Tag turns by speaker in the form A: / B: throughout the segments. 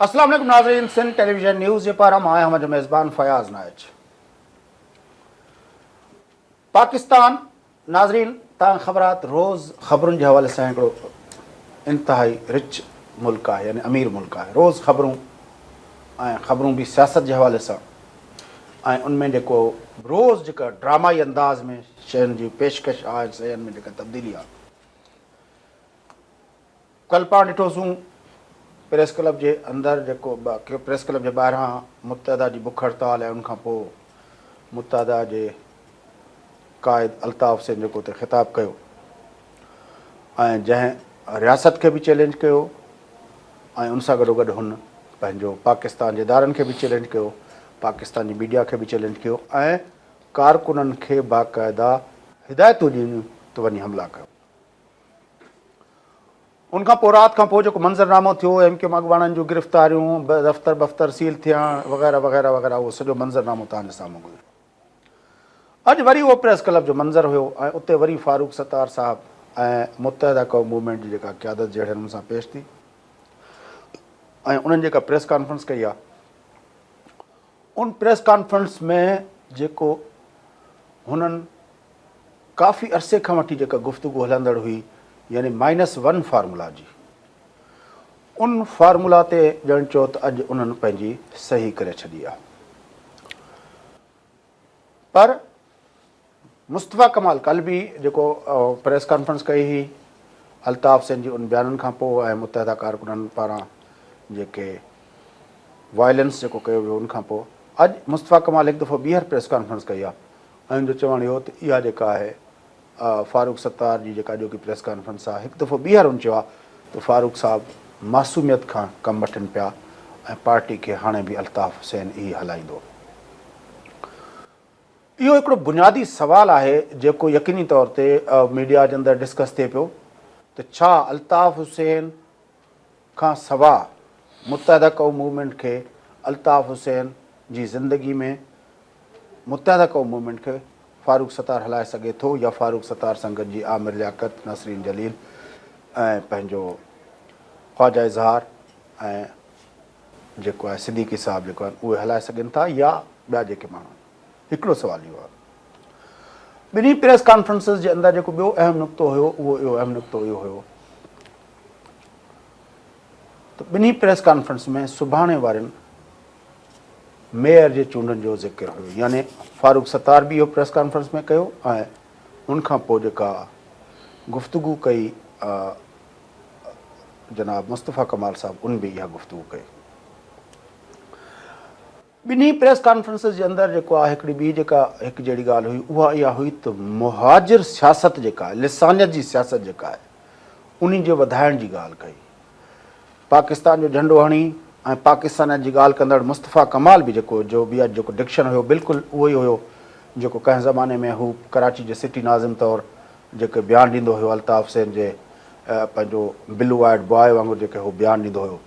A: السلام عليڪم ناظرين سنڌ ٽيليويزن نيوز جي پاران مان آهيان اوهان جو ميزبان فياض نائچ پاڪستان ناظرين تان خبرات روز خبرن جي حوالي سان هڪڙو انتهائي رچ ملڪ آهي يعني امير ملڪ آهي روز خبرون ۽ خبرون به سياست جي حوالي سان ۽ ان ۾ جيڪو روز جيڪا ڊرامائي انداز ۾ شين جي پيشڪش آهي شين ۾ جيڪا تبديلي آهي ڪل پاڻ ڏٺوسون پريس ڪلب جي اندر جيڪو پريس ڪلب جي ٻاهران متحده جي بک هڙتال ۽ ان کان پوء متحده جي قائد الطاف حسين جيڪو اتي خطاب ڪيو ۽ جنهن رياست کي به چئلينج ڪيو ۽ ان سان گڏوگڏ هن پنهنجو پاڪستان جي ادارن کي به چئلينج ڪيو، پاڪستان جي ميڊيا کي به چئلينج ڪيو ۽ ڪارڪنن کي باقاعده هدايتون ڏنيون ته وڃي حملا ڪيو. ان کان پوء رات کان پوء جيڪو منظرنامو ٿيو، ايم ڪيو ايم اڳواڻن جون گرفتاريون، دفتر بفتر سيل ٿيڻ وغيره وغيره وغيره اهو سڄو منظرنامو توهان جي سامهون گذريو. اڄ وري اهو پريس ڪلب جو منظر هيو ۽ اتي وري فاروق ستار صاحب ۽ متحده قوم موومينٽ جي جيڪا قيادت جهڙي نموني سان پيش ٿي ۽ انهن جيڪا پريس ڪانفرنس ڪئي آهي ان پريس ڪانفرنس ۾ جيڪو هنن ڪافي عرصي کان وٺي جيڪا گفتگو هلندڙ هئي يعني مائنس ون فارمولا جي ان فارمولا تي ڄڻ چئو ته اڄ انهن پنهنجي صحيح ڪري ڇڏي آهي. پر مصطفيٰ ڪمال ڪالهه به جيڪو پريس ڪانفرنس ڪئي هئي الطاف حسين جي ان بيانن کان پوء ۽ متحده ڪارڪنن پاران جيڪي وائلنس جيڪو ڪيو ويو ان کان پوء اڄ مصطفيٰ ڪمال هڪ دفعو ٻيهر پريس ڪانفرنس ڪئي آهي ۽ ان جو چوڻ اهو ته اها جيڪا آهي فاروق ستار جي جيڪا اڄوڪي پريس ڪانفرنس آهي هڪ دفعو ٻيهر هن چيو آهي ته فاروق صاحب معصوميت کان ڪم وٺن پيا ۽ پارٽي کي هاڻي به الطاف حسين ئي هلائيندو. اهو هڪڙو بنيادي سوال آهي جيڪو يقيني طور تي ميڊيا جي اندر ڊسڪس ٿئي پيو ته ڇا الطاف حسين کان سوا متحده قوم موومينٽ کي الطاف حسين جي زندگي ۾ متحده قوم موومينٽ کي فاروق ستار هلائي سگهي ٿو يا فاروق ستار سان گڏجي عامر لياقت، نسرين جليل ۽ پنهنجو خواجه اظهار ۽ جيڪو آهي صديقي صاحب جيڪو آهن اهي هلائي سگهن ٿا يا ٻيا جيڪي ماڻهو آهن. هڪڙو سوال اهو آهي. ٻنهي پريس ڪانفرنسز جي اندر جيڪو ٻيو اهم نقطو هيو اهو اهو اهم نقطو اهو هيو ته ٻنهي پريس ڪانفرنس ۾ سڀاڻي وارين ميئر جي چونڊن جو ذڪر هيو يعني فاروق ستار به اهو پريس ڪانفرنس ۾ ڪيو ۽ ان کان پوء جيڪا گفتگو ڪئي جناب مصطفيٰ ڪمال صاحب ان به اها گفتگو ڪئي. ٻنهي پريس ڪانفرنسز جي اندر جيڪو آهي هڪڙي ٻي جيڪا هڪ جهڙي ڳالهه هئي اها اها هئي ته مهاجر سياست جيڪا آهي لسانيت جي سياست جيڪا آهي انهي جي وڌائڻ جي ڳالهه ڪئي. پاڪستان جو جهنڊو هڻي ۽ پاڪستانيت جي ڳالهه ڪندڙ مصطفيٰ ڪمال به جيڪو جو به اڄ جيڪو ڊڪشن هيو بلڪل اهو ئي هيو جيڪو ڪنهن زماني ۾ هو ڪراچي جي سٽي ناظم طور جيڪي بيان ڏيندو هيو الطاف حسين جي پنهنجو بلو آئيڊ بواء وانگر جيڪي هو بيان ڏيندو هيو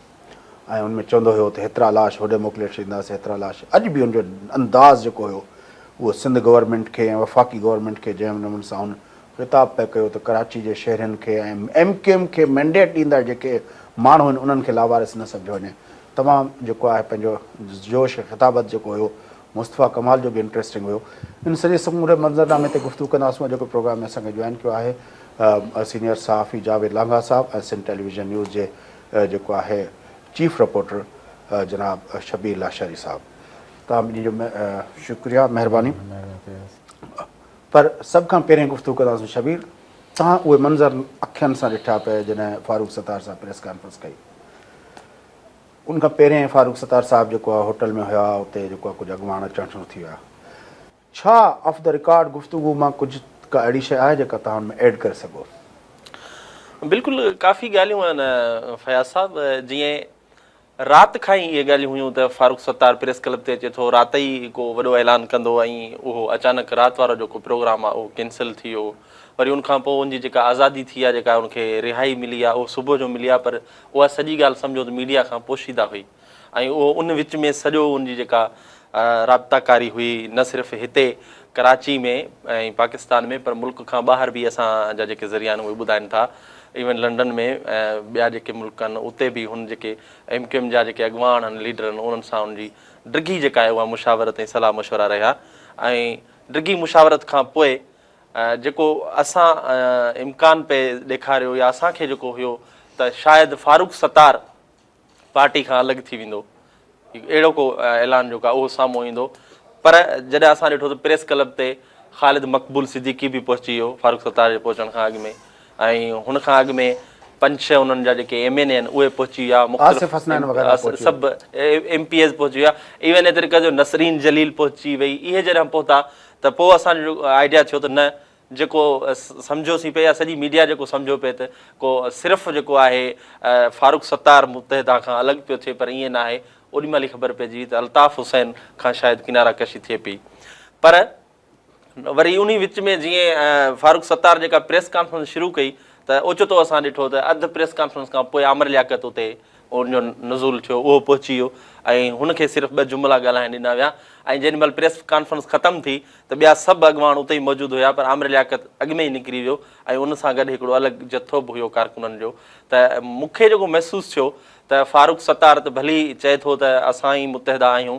A: ۽ ان ۾ چوندو هيو ته هيترا لاش هوڏي موڪلي ڇڏينداسين هيترا لاش اڄ به ان جو انداز جيڪو هيو اهو سنڌ گورنمينٽ کي ۽ وفاقي گورنمينٽ کي جنهن نموني سان هن خطاب پئي ڪيو ته ڪراچي جي شهرين کي ۽ ايم ڪيو ايم کي مينڊيٽ ڏيندڙ جيڪي ماڻهو آهن انهن کي لاوارث نه سمجهيو وڃي. تمام جيڪو آهي پنهنجو جوش خطابت جيڪو هيو مصطفيٰ ڪمال جو به انٽريسٽنگ هيو. ان سڄي سموري منظرنامي تي گفتگو ڪنداسون اڄوڪي پروگرام ۾ اسان کي جوائن ڪيو آهي سينيئر صحافي جاويد لانگاهه صاحب ۽ سنڌ ٽيليويزن نيوز جي جيڪو آهي چيف رپورٽر جناب شبير لاشاري صاحب. توهان ٻنهي جو شڪريه مهرباني. پر سڀ کان پهرين گفتگو ڪنداسون شبير توهان اهي منظر اکين سان ڏٺا پئي جڏهن فاروق ستار صاحب پريس ڪانفرنس ڪئي ان کان پهرين فاروق ستار صاحب جيڪو آهي هوٽل ۾ هيا اتي جيڪو آهي ڪجهه اڳواڻ اچڻ شروع ٿي ويا ڇا آف the record گفتگو مان ڪجهه ڪا اهڙي شيء آهي جيڪا توهان ان ۾ ايڊ ڪري سگهو؟
B: بلڪل ڪافي ڳالهيون آهن فياض صاحب جيئن رات کان ئي اهي ڳالهيون هيون ته فاروق ستار پريس ڪلب تي اچي ٿو، رات ئي ڪو وڏو اعلان ڪندو ۽ اهو اچانڪ رات وارو جيڪو پروگرام آهي اهو ڪينسل ٿي ويو. وري ان کان پوء ان جي جيڪا آزادي ٿي آهي، جيڪا ان کي رهائي ملي آهي اهو صبح جو ملي آهي پر اها سڄي ڳالهه سمجهو ته ميڊيا کان پوشيده هئي ۽ اهو ان وچ ۾ سڄو ان جي جيڪا رابطا ڪاري هئي نه صرف هتي ڪراچي ۾ ۽ پاڪستان ۾ پر ملڪ کان ٻاهر به اسان جا جيڪي ذريعا آهن اهي ٻڌائن ٿا ايون لنڊن ۾ ٻيا جيڪي ملڪ آهن اتي به هن جيڪي ايم ڪيو ايم جا جيڪي اڳواڻ آهن ليڊر آهن انهن سان ان جي ڊگهي جيڪا آهي اها مشاورت ۽ صلاح مشورا رهيا ۽ ڊگهي مشاورت کان پوء جيڪو اسان امڪان پئي ڏيکاريو يا اسان کي جيڪو هيو ته شايد فاروق ستار پارٽي کان الڳ ٿي ويندو اهڙو ڪو اعلان جيڪو آهي اهو سامهون ايندو پر جڏهن اسان ڏٺو ته پريس ڪلب تي خالد مقبول صديقي به پهچي ويو فاروق ستار جي پهچڻ کان اڳ ۾ ۽ هن کان اڳ ۾ پنج ڇهه انهن جا جيڪي ايم اين اي آهن اهي پهچي ويا
A: آصف حسنين وغيره پهچي ويا.
B: سڀ ايم پي ايز پهچي ويا ايون ايتري قدر جو نسرين جليل پهچي وئي اهي جڏهن پهتا ته پوء اسان جو آئيڊيا ٿيو ته نه جيڪو سمجهيوسين پئي يا سڄي ميڊيا جيڪو سمجهيو پئي ته ڪو صرف جيڪو آهي فاروق ستار متحده کان الڳ پيو ٿئي پر ائين ناهي اوڏي مهل ئي خبر پئجي وئي ته الطاف حسين کان شايد ڪناره ڪشي ٿئي پئي پر وري انهي وچ ۾ جيئن فاروق ستار جيڪا پريس ڪانفرنس شروع ڪئي ته اوچتو اسان ڏٺو ته اڌ پريس ڪانفرنس کان پوء عامر لياقت اتي ان جو نزول ٿيو اهو پهچي ويو ۽ هن کي صرف ٻه جملا ڳالهائڻ ڏنا ويا ۽ جيڏي مهل پريس ڪانفرنس ختم ٿي ته ٻيا سڀ اڳواڻ اتي ئي موجود هيا پر عامر لياقت اڳ ۾ ئي نڪري ويو ۽ ان سان گڏ هڪڙو الڳ جٿو به هيو ڪارڪنن جو ته مون کي جيڪو محسوس ٿيو ته فاروق ستار ته ڀلي چئي ٿو ته اسان ئي متحده آهيون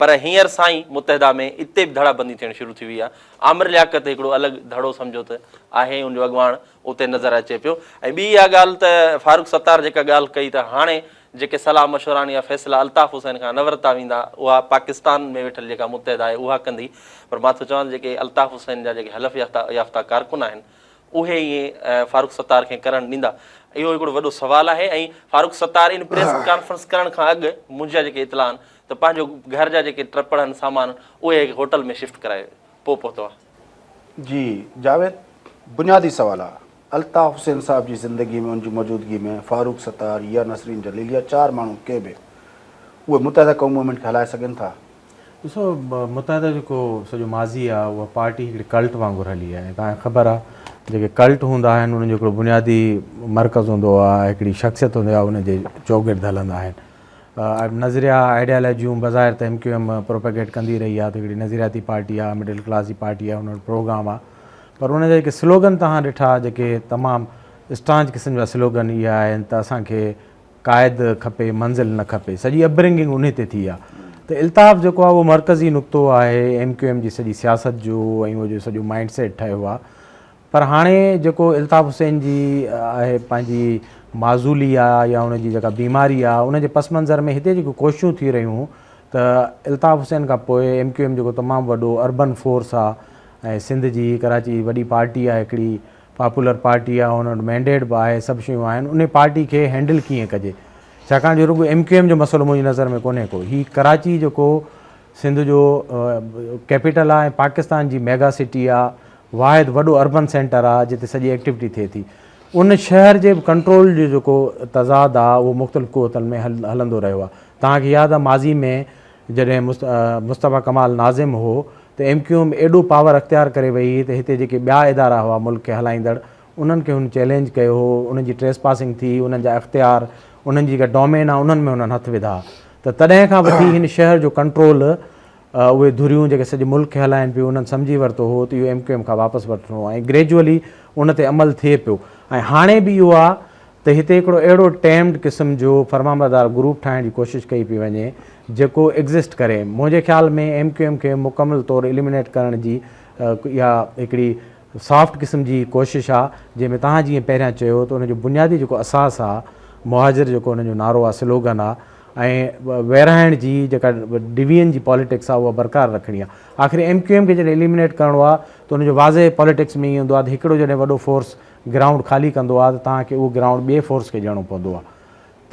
B: پر هينئر سائين متحده ۾ اتي به ڌڙا بندي ٿيڻ شروع ٿي وئي آهي. عامر لياقت هڪڙو الڳ ڌڙو سمجهو ته آهي ان جو اڳواڻ اتي نظر اچي پيو ۽ ٻي اها ڳالهه ته فاروق ستار جيڪا ڳالهه ڪئي ته هاڻي جيڪي صلاح مشورا يا فيصلا الطاف حسين کان نه ورتا ويندا اها پاڪستان ۾ ويٺل جيڪا متحده آهي اها ڪندي پر مان ٿو چوان ته جيڪي الطاف حسين جا جيڪي حلف يافته ڪارڪن آهن اهي ائين فاروق ستار کي ڪرڻ ڏيندا؟ اهو هڪڙو وڏو سوال آهي ۽ فاروق ستار ان پريس ڪانفرنس ڪرڻ کان اڳ منهنجا جيڪي اطلاع آهن ته پنهنجو گهر جا جيڪي ٽپڙ آهن سامان اهي هڪ هوٽل ۾ شفٽ ڪرائي پوء پهتو آهي.
A: جي جاويد بنيادي سوال آ الطاف حسين صاحب جي زندگي ۾ ان جي موجودگي ۾ فاروق ستار يا نسرين جليل يا چار ماڻهو ڪي به اهي متحده قومي موومينٽ کي هلائي سگهن ٿا؟
C: ڏسو متحده جيڪو سڄو ماضي آ اها پارٽي هڪڙي ڪلٽ وانگر هلي آهي ۽ توهان کي خبر آ جيڪي ڪلٽ هوندا آهن انهن جو هڪڙو بنيادي مرڪز هوندو آ هڪڙي شخصيت هوندي آ ان جي چوگرد هلندا آهن نظريا آئيڊيالوجيون بظاهر ته ايم ڪيو ايم پروپيگيٽ ڪندي رهي آ ته هڪڙي نظرياتي پارٽي آ مڊل ڪلاس جي پارٽي آ ان وٽ پروگرام آ پر ان جا جيڪي سلوگن توهان ڏٺا جيڪي تمام اسٽانچ قسم جا سلوگن اهي آهن ته اسان کي قائد کپي منزل نه کپي سڄي اپبرنگنگ انهي تي ٿي آ ته الطاف جيڪو آ اهو مرڪزي نقطو آهي ايم ڪيو ايم جي سڄي سياست جو ۽ اهو جو سڄو مائنڊ سيٽ ٺهيو آ پر هاڻي جيڪو الطاف حسين جي آهي پنهنجي معذولي آ يا ان جي جيڪا بيماري آ ان جي پس منظر ۾ هتي جيڪي ڪوششون ٿي رهيون ته الطاف حسين کان پوء ايم ڪيو ايم جيڪو تمام وڏو اربن فورس آ ۽ سنڌ جي ڪراچي جي وڏي پارٽي آ هڪڙي پاپولر پارٽي آ ان وٽ مينڊيٽ به آهي سڀ شيون آهن انهي پارٽي کي هينڊل ڪيئن ڪجي ڇاڪاڻ جو رڳو ايم ڪيو ايم جو مسئلو منهنجي نظر ۾ ڪونهي ڪو هي ڪراچي جيڪو سنڌ جو ڪيپيٽل آ ۽ پاڪستان جي ميگا سٽي آ واحد وڏو اربن سينٽر آ جتي سڄي ايڪٽيوٽي ٿئي ٿي ان شهر جي به ڪنٽرول جو جيڪو تضاد آ اهو مختلف قوتن ۾ هلندو رهيو آ توهان کي ياد آ ماضي ۾ جڏهن مصطفيٰ ڪمال ناظم هو ته ايم ڪيو ايم ايڏو پاور اختيار ڪري وئي هئي ته هتي جيڪي ٻيا ادارا هئا ملڪ کي هلائيندڙ انهن کي هن چئلينج ڪيو هو، انهن جي ٽريس پاسنگ ٿي، انهن جا اختيار، انهن جي جيڪا ڊومين آهي انهن ۾ انهن هٿ وڌا ته تڏهن کان وٺي هن شهر جو ڪنٽرول اهي ڌريون جيڪي سڄي ملڪ کي هلائين پيون انهن سمجهي ورتو هو ته اهو ايم ڪيو ايم کان واپس وٺڻو آهي ۽ گريجوئلي ان تي عمل ٿئي پيو ۽ هاڻي به اهو آهي ته هتي هڪڙو اهڙو ٽيمڊ قسم جو فرمانبردار گروپ ٺاهڻ جي ڪوشش ڪئي پئي وڃي جيڪو ايگزسٽ ڪري. منهنجي خيال ۾ ايم ڪيو ايم کي مڪمل طور اليمينيٽ ڪرڻ جي اها هڪڙي سافٽ قسم جي ڪوشش آ جنهن ۾ توهان جيئن پهريان چيو ته ان جو بنيادي جيڪو اساس آ مهاجر جيڪو انهن جو نعرو آ سلوگن آ ۽ ويرهائڻ جي جيڪا ڊويزن جي پاليٽڪس آ اها برقرار رکڻي آ. آخر ايم ڪيو ايم کي جڏهن اليمينيٽ ڪرڻو آ ته ان جو واضح پاليٽڪس ۾ ائين هوندو آ ته هڪڙو جڏهن وڏو فورس گرائونڊ خالي ڪندو آهي ته توهان کي اهو گرائونڊ ٻئي فورس کي ڏيڻو پوندو آهي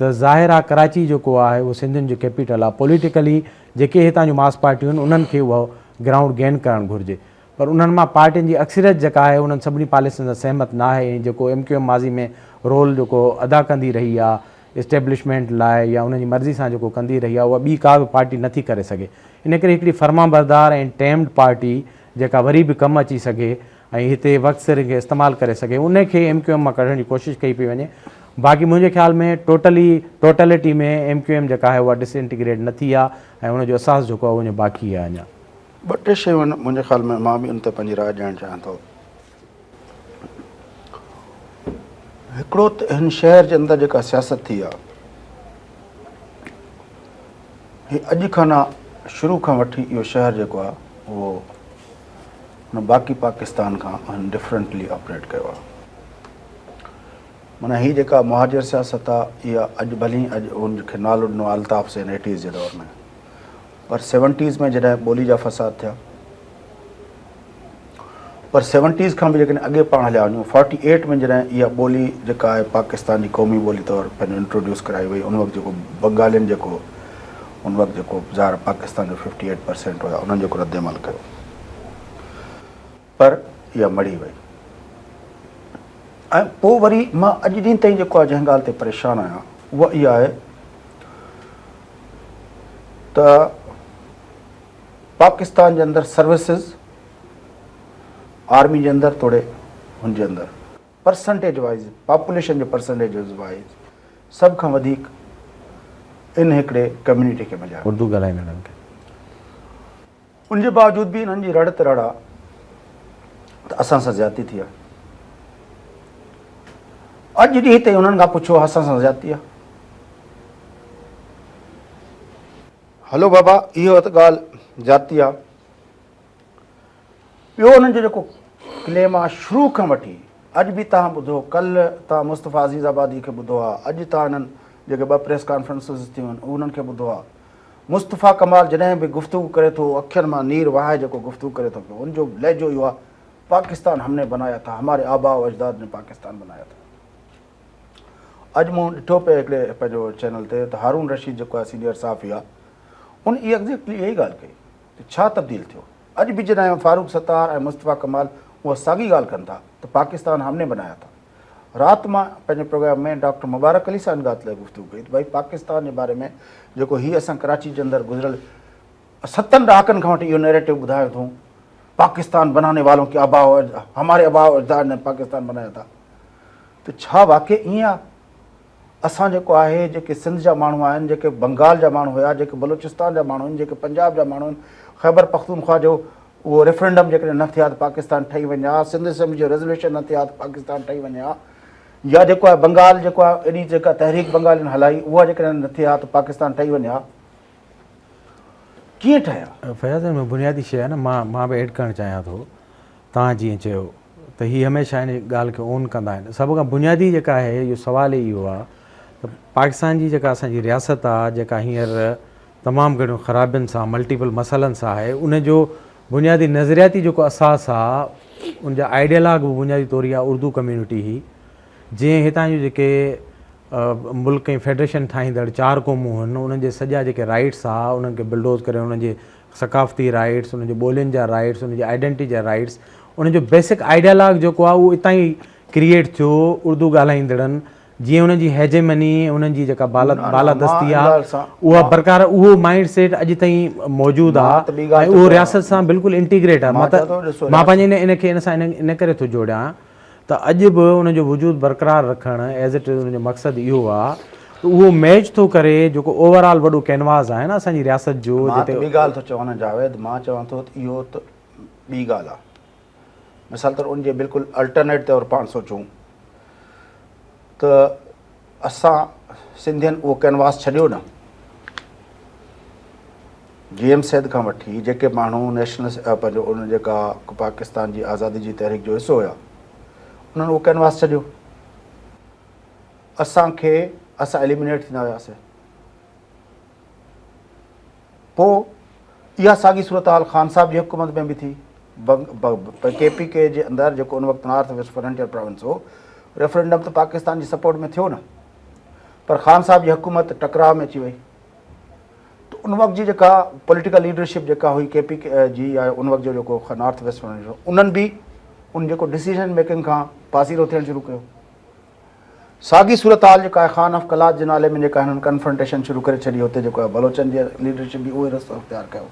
C: ته ظاهر آهي ڪراچي جيڪو آهي اهو سنڌين جو ڪيپيٽل آهي پوليٽيڪلي جيڪي هتان جون ماس پارٽيون آهن انهن کي اهو گرائونڊ گين ڪرڻ گهرجي پر انهن مان پارٽين جي اڪثريت جيڪا آهي انهن سڀني پاليسين سان سهمت نه آهي ۽ جيڪو ايم ڪيو ايم ماضي ۾ رول جيڪو ادا ڪندي رهي آهي اسٽيبلشمينٽ لاء يا انهن جي مرضي سان جيڪو ڪندي رهي آهي اها ٻي ڪا به پارٽي نٿي ڪري سگهي ان ڪري هڪڙي فرمانبردار ۽ ٽيمڊ پارٽي جيڪا وري به ڪم اچي سگهي ۽ هتي وقت سر ان کي استعمال ڪري سگهي ان کي ايم ڪيو ايم مان ڪڍڻ جي ڪوشش ڪئي پئي وڃي باقي منهنجي خيال ۾ totally totality ۾ M Q M جيڪا آهي اها ڊس انٽيگريٽ نه ٿي آهي ۽ ان جو اساس جيڪو آهي اهو اڃا باقي آهي اڃا.
A: ٻه ٽي شيون آهن منهنجي خيال ۾ مان به ان تي پنهنجي راء ڏيڻ چاهيان ٿو. هڪڙو ته هن شهر جي اندر جيڪا سياست ٿي آ هي اڄ کان نه شروع کان وٺي اهو شهر جيڪو آ اهو هن باقي پاڪستان کان هن ڊفرنٽلي آپريٽ ڪيو آ. معنيٰ هي جيڪا مهاجر سياست آ اها اڄ ڀلي اڄ ان کي نالو ڏنو آ الطاف حسين ايٽيز جي دور ۾ پر سيونٽيز ۾ جڏهن ٻولي جا فساد ٿيا پر سيونٽيز کان به جيڪڏهن اڳي پاڻ هليا وڃون فورٽي ايٽ ۾ جڏهن اها ٻولي جيڪا آهي پاڪستان جي قومي ٻولي طور پنهنجو انٽروڊيوس ڪرائي وئي ان وقت جيڪو بنگالين جيڪو ان وقت جيڪو ظاهر پاڪستان جو ففٽي ايٽ پرسينٽ هيا انهن جيڪو رد عمل ڪيو پر اها مڙهي وئي ۽ پوء وري مان اڄ ڏينهن تائين جيڪو آهي جنهن ڳالهه تي پريشان آهيان اها اها آهي ته پاڪستان جي اندر سروسز آرمي جي اندر توڙي هن جي اندر پرسنٽيج وائيز پاپوليشن جي پرسنٽيج وائيز سڀ کان وڌيڪ ان هڪڙي ڪميونٽي کي مليا.
C: اردو ڳالهائيندڙن کي.
A: ان جي باوجود به انهن جي رڙ ته رڙ آ ته اسان سان زيادتي ٿي آ. اڄ ڏينهن تائين انهن کان پڇو اسان سان زيادتي آ. هلو بابا اهو ته ڳالهه زيادتي آ. ٻيو انهن جو جيڪو ڪليم آ شروع کان وٺي اڄ به توهان ٻڌو ڪلهه توهان مصطفيٰ عزيز آبادي کي ٻڌو آ اڄ توهان انهن جيڪي ٻه پريس ڪانفرنسز ٿيون آهن انهن کي ٻڌو آ مصطفيٰ ڪمال جڏهن به گفتگو ڪري ٿو اکين مان نير وهائي جيڪو گفتگو ڪري ٿو پيو ان جو لهجو اهو آ پاڪستان هم ني بنايا ٿا هماري آبا و اجداد ني پاڪستان بنايا ٿا اڄ مون ڏٺو پئي هڪڙي پنهنجو چينل تي ته هارون رشيد جيڪو آهي سينيئر صحافي آ ان اها ايگزيڪٽلي اها ئي ڳالهه ڪئي ته ڇا تبديل ٿيو؟ اڄ به جڏهن فاروق ستار ۽ مصطفيٰ ڪمال اها ساڳي ڳالهه ڪن ٿا ته پاڪستان هم ني بنايا ٿا. رات مان پنهنجي پروگرام ۾ ڊاڪٽر مبارڪ علي سان ان ڳالهه تي گفتگو ڪئي ته ڀائي پاڪستان جي باري ۾ جيڪو هي اسان ڪراچي جي اندر گذريل ستن ڏهاڪن کان وٺي اهو نيريٽو ٻڌايو اٿئون پاڪستان بناني والون ڪي آبا هماري آبا و اجداد ني پاڪستان بنايا ٿا ته ڇا واقعي ائين آهي؟ اسان جيڪو آهي جيڪي سنڌ جا ماڻهو آهن جيڪي بنگال جا ماڻهو هيا جيڪي بلوچستان جا ماڻهو آهن جيڪي پنجاب جا ماڻهو آهن خيبر پختونخوا جو اهو ريفرنڊم جيڪڏهن نه ٿئي ها ته پاڪستان ٺهي وڃي ها سنڌ اسيمبلي جو ريزوليوشن نه ٿئي ها ته پاڪستان ٺهي وڃي ها يا جيڪو آهي بنگال جيڪو آهي ايڏي جيڪا تحريڪ بنگالين هلائي اها جيڪڏهن نه ٿئي ها ته پاڪستان ٺهي وڃي ها ڪيئن ٺهي ها؟
C: فياض ان ۾ بنيادي شيء آهي نه مان مان به ايڊ ڪرڻ چاهيان ٿو توهان جيئن چيو ته هي هميشه ان ڳالهه کي اون ڪندا آهن. سڀ کان بنيادي جيڪا آهي اهو سوال ئي اهو آهي ته پاڪستان جي جيڪا اسان جي رياست آهي جيڪا هينئر تمام گهڻيون خرابين سان ملٽيپل مسئلن سان آهي ان جو بنيادي نظرياتي جيڪو اساس آهي ان جا آئيڊيالاگ به بنيادي طور اها اردو ڪميونٽي هئي جنهن هتان جون جيڪي ملڪ ۽ فيڊريشن ٺاهيندڙ چار قومون هن انهن جي سڄا جيڪي رائيٽس ها انهن کي بلڊوز ڪري انهن جي ثقافتي رائيٽس انهن جي ٻولين جا رائيٽس انهن جي آئيڊينٽي جا رائيٽس انهن جو بيسڪ آئيڊيالاگ جيڪو آهي اهو اتان ئي ڪريئيٽ ٿيو اردو ڳالهائيندڙن جيئن انهن جي هيجيمني انهن جي جيڪا بالادستي آهي اها برقرار اهو مائنڊ سيٽ اڄ تائين موجود آهي ۽ اهو رياست سان بلڪل انٽيگريٽ آهي مان پنهنجي ان کي ان سان ان ڪري ٿو جوڙيان ته اڄ به ان جو وجود برقرار رکڻ ايز it is ان جو مقصد اهو آ ته اهو ميچ ٿو ڪري جيڪو اوور آل وڏو ڪينواس آهي نه اسان جي رياست جو
A: مان ته
C: جتي
A: ٻي ڳالهه ٿو چوان نه جاويد مان چوان ٿو ته اهو ته ٻي ڳالهه آ مثال طور ان جي بلڪل الٽرنيٽ طور پاڻ سوچون ته اسان سنڌين اهو ڪينواس ڇڏيو نه. جي ايم سيد کان وٺي جيڪي ماڻهو نيشنل پنهنجو ان جيڪا پاڪستان جي آزادي جي تحريڪ جو حصو هيا انهن اهو ڪينواس ڇڏيو. اسان کي اسان ايليمينيٽ ٿيندا وياسين. پوء اها ساڳي صورتحال خان صاحب جي حڪومت ۾ به ٿي. ڪي پي ڪي جي اندر جيڪو ان وقت نارٿ ويسٽ فرنٽيئر پراونس هو، ريفرنڊم ته پاڪستان جي سپورٽ ۾ ٿيو نه، پر خان صاحب جي حڪومت ٽڪراء ۾ اچي وئي ته ان وقت جي جيڪا پوليٽيڪل ليڊرشپ جيڪا هئي ڪي پي ڪي جي يا ان وقت جو جيڪو نارٿ ويسٽ فرنٽيئر هو، انهن به ان جيڪو ڊسيزن ميڪنگ کان پاسيرو ٿيڻ شروع ڪيو. ساڳي صورتحال جيڪا آهي خان آف قلات جي نالي ۾ جيڪا هنن ڪنفرنٽيشن شروع ڪري ڇڏي اتي جيڪو آهي بلوچن جي ليڊرشپ به اهو ئي رستو اختيار ڪيو.